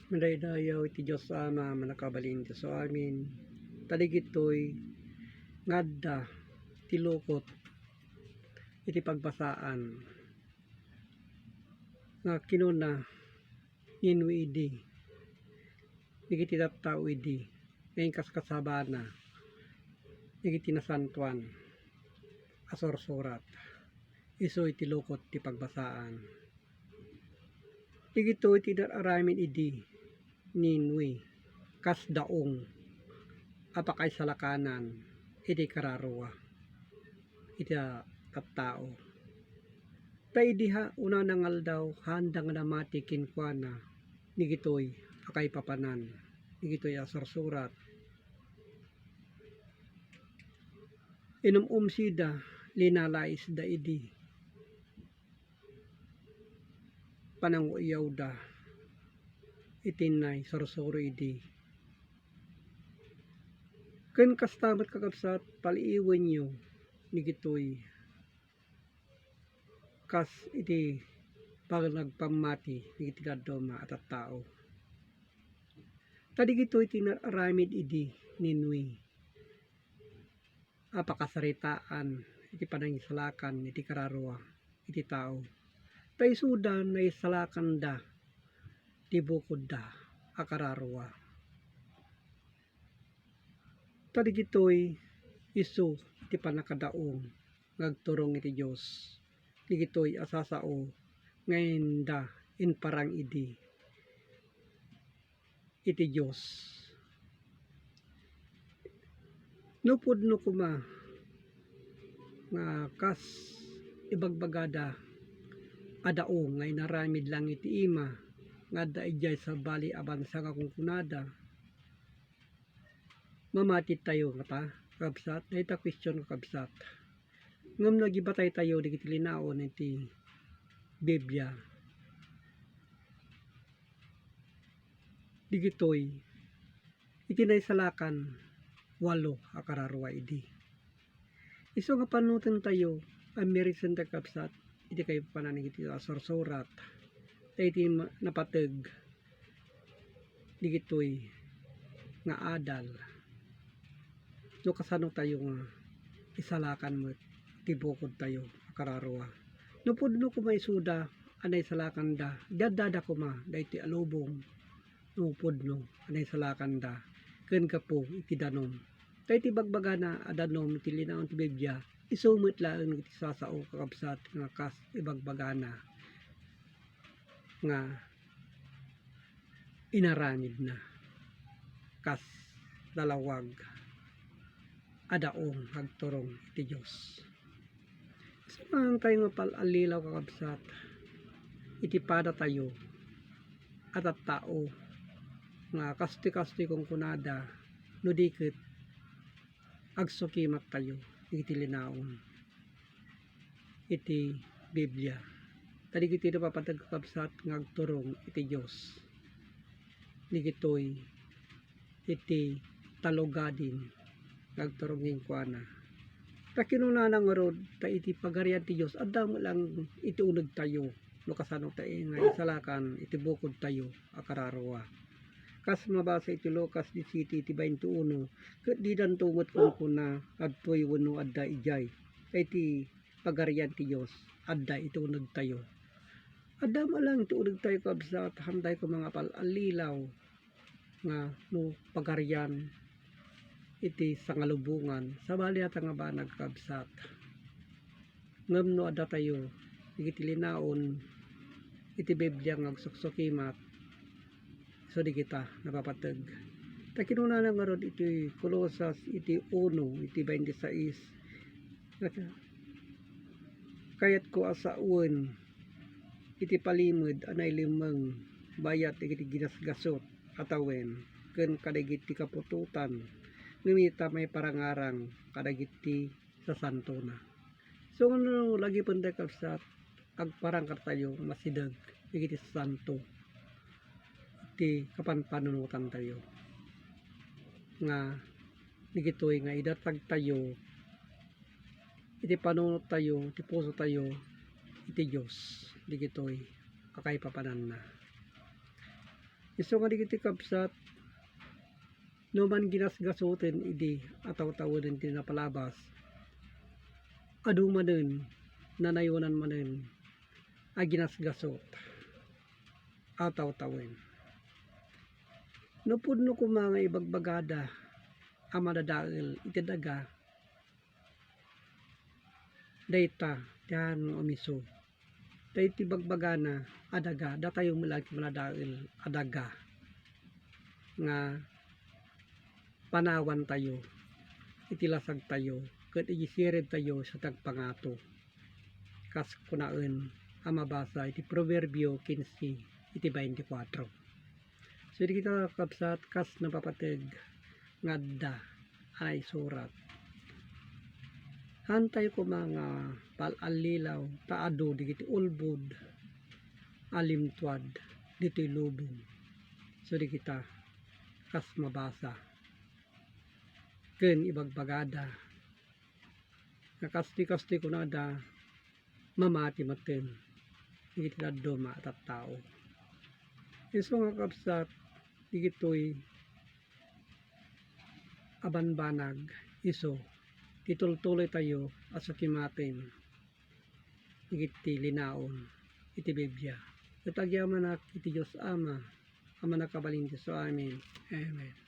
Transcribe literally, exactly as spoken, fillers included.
Madaydayaw iti Dios Ama, mannakabalin iti amin. Ta dagitoy nga adda ti lukot iti pagbasaan nga kinuna ni Noe idi, dagiti tattao idi nga inkaskasabana dagiti nasantoan a sursurat. Isu iti lukot ti pagbasaan. Dagitoy ti inar-aramid idi ni Noe kas daong a pakaisalakanan iti kararua iti tattao. Ta idi ha unana nga aldaw, haanda nga namati kenkuana dagitoy a kaipapanan, dagitoy a sursurat. Inum-umsida, linalaisda idi pananguyaw da iti naisursuro idi. Ken kasta met, kakabsat, paliiwenyo dagitoy kas iti panagpammati dagiti dadduma a tattao. Ta dagitoy ti inar-aramid idi ni Noe a pakasaritaan iti panangisalakan iti kararua iti tao. Ta isuda naisalakanda ti bukodda a kararua. Ta dagitoy isu ti pannakadaong nga agturong iti Dios. Dagitoy a sasao nga inda imparang idi iti Dios. No pudno koma nga kas ibagbagada a daong nga inaramid langit iti ima nga adda idiay sabali a bansa nga kunkunada, mamati tayo ngata, kakabsat? Dayta question, kakabsat. Ngem no agibatay tayo dagiti linaon iti Biblia, dagitoy iti naisalakan, walo a kararua idi. Isu nga panunoten tayo, ammo reason tayo, kakabsat, iti kaipapanan iti sursurat. Ta iti ma-, napateg dagitoy nga adal, no kasano tayo nga isalakan met ti bukod tayo a kararua. No pudno koma isuda a naisalakanda, di addada koma daytoy a lubong, no pudno a naisalakanda ken gapu iti danum. Ta iti bagbagana a danum iti linaon ti Biblia, isu met laeng iti sasao, kakabsat, nga kas ibagbagana nga inaramidna kas lalawag a daong agturong iti Dios. Saan tayo nga pal-allilaw, kakabsat, iti pada tayo a tattao nga kastoy-kastoy kunkunada, no di ket agsukimat tayo iti linaon iti Biblia. Ta dagiti napapateg, kakabsat, nga agturong iti Dios, dagitoy iti talugadin nga agturong kenkuana. Ta kinunana ngarud, ta iti Pagarian ti Dios, adda met lang iti uneg tayo, no kasano tayo nga isalakan iti bukod tayo a kararua. Kas mabasa iti Lucas disisiete iti bainti uno, ket didanto met kunkuna adtoy wenno adda idiay. Ta iti Pagarian ti Dios, adda iti uneg tayo. Adda met lang iti uneg tayo, kabsat, haantayo koma nga pal-allilaw nga no Pagarian iti sangalubongan, sabali ata nga banag, kabsat. Ngem no adda tayo iti linaon iti Biblia nga agsuksukimat, isu dagita napapateg. Ta kinunana ngarud iti Colosas iti uno, iti bainti sais, nga, kayatko a sawen iti palimed a nailimmeng bayat dagiti ginasgasut a tawen ken kadagiti kaputotan, ngem ita maiparangarang kadagiti sasantona. So, no lagipentayo, kabsat, agparang tayo masideg dagiti santo iti kapanpanunotantayo, nga dagitoy nga idatagtayo iti panunottayo, iti pusotayo iti Dios, dagitoy a kaipapananna. Isu nga dagiti kabsat, no man ginasgasoten idi a tawtawenen ti napalabas, adu manen, nanayonan manen a ginasgasot a tawtawen. No pudno koma nga ibagbagada a madadael iti daga, dayta ti ayan nga umiso. Ta iti bagbagana a daga, datayo met laeng ti madadael a daga nga panawantayo iti lasagtayo ket iti sirebtayo sa tagpangato. Kas kunaen a mabasa iti Proverbio kinse iti baintikwatro. So, dagita, kakabsat, kas napapateg nga adda a naisurat. Haantayo koma nga pal-allilaw ta adu dagiti ulbod a limtuad ditoy lubong. So, dagita, kas mabasa ken ibagbagada nga kastoy-kastoy kunada, mamati metten dagiti dadduma a tattao. Isu nga, kabsat, dagitoy a banbanag isu ti tultuloytayo a sukimaten dagiti linaon iti Biblia. Ket agyamanak iti Dios Ama a mannakabalin isu amin. Amen.